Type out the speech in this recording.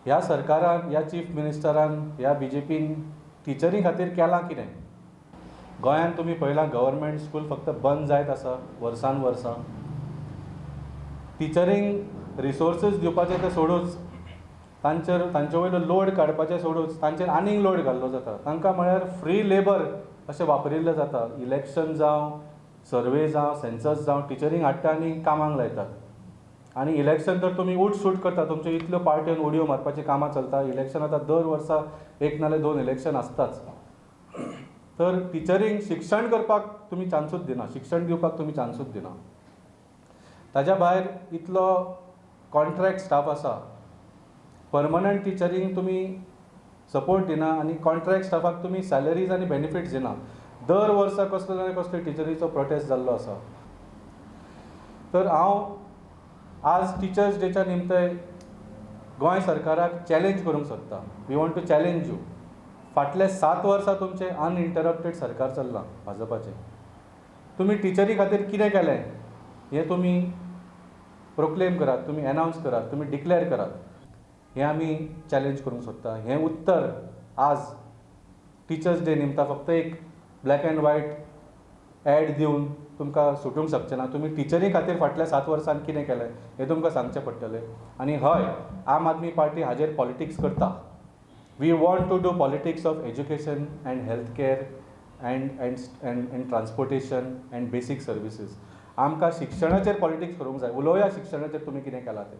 ह्या सरकारान, ह्या चीफ मिनिस्टरान, ह्या बीजेपीन टिचरी खातीर केलां कितें? गोंयांत तुमी पळयलां, गव्हर्मेंट स्कूल फक्त बंद जायत आसा वर्सान वर्सां. टिचरींक रिसोर्सीस दिवपाचें तें सोडूच, तांचेर तांचे वयलो लोड काडपाचें सोडूच, तांचेर आनीक लोड घाल्लो जाता. तांकां म्हळ्यार फ्री लेबर अशें वापरिल्लें जाता. इलेक्शन जावं, सर्वे जावं, सेन्सस जावं, टिचरींक हाडटा आनी कामाक लायतात. आनी इलेक्शन तर तुमी उठसूट करता. तुमच्यो इतल्यो पार्ट्यो उडयो मारपाचीं कामां चलता. इलेक्शन आतां दर वर्सा एक नाल्यार दोन इलेक्शन आसताच. तर टिचरींक शिक्षण करपाक तुमी चान्सूच दिना, शिक्षण दिवपाक तुमी चान्सूच दिना. ताज्या भायर इतलो कॉन्ट्रॅक्ट स्टाफ आसा, परमनंट टिचरींक तुमी सपोर्ट दिना आनी कॉन्ट्रॅक्ट स्टाफाक तुमी सॅलरीज आनी बेनिफिट्स दिना. दर वर्सा कसलो ना कसलो टिचरीचो प्रोटेस्ट जाल्लो आसा. तर हांव आज टिचर्स डेच्या निमतान गोंय सरकाराक चॅलेंज करूंक सोदता. We want to challenge you. फाटले 7 वर्सां तुमचें अनइंटरप्टेड सरकार चल्लां भाजपाचें. तुमी टिचरी खातीर कितें केलें हें तुमी प्रोक्लेम करात, तुमी एनावन्स करात, तुमी डिक्लेर करात. हें आमी चॅलेंज करूंक सोदता. हें उत्तर आज टिचर्स डे निमतां फक्त एक ब्लॅक एंड व्हायट एड दिवन तुमकां सुटूंक शकचें ना. तुमी टिचरी खातीर फाटल्या 7 वर्सांत कितें केलें हें तुमकां सांगचें पडटलें. आनी हय, आम आदमी पार्टी हाजेर पॉलिटिक्स करता. We want to do politics of education and health care and transportation and basic services. आमकां शिक्षणाचेर पॉलिटिक्स करूंक जाय. उलोवया शिक्षणाचेर तुमी कितें केलां तें.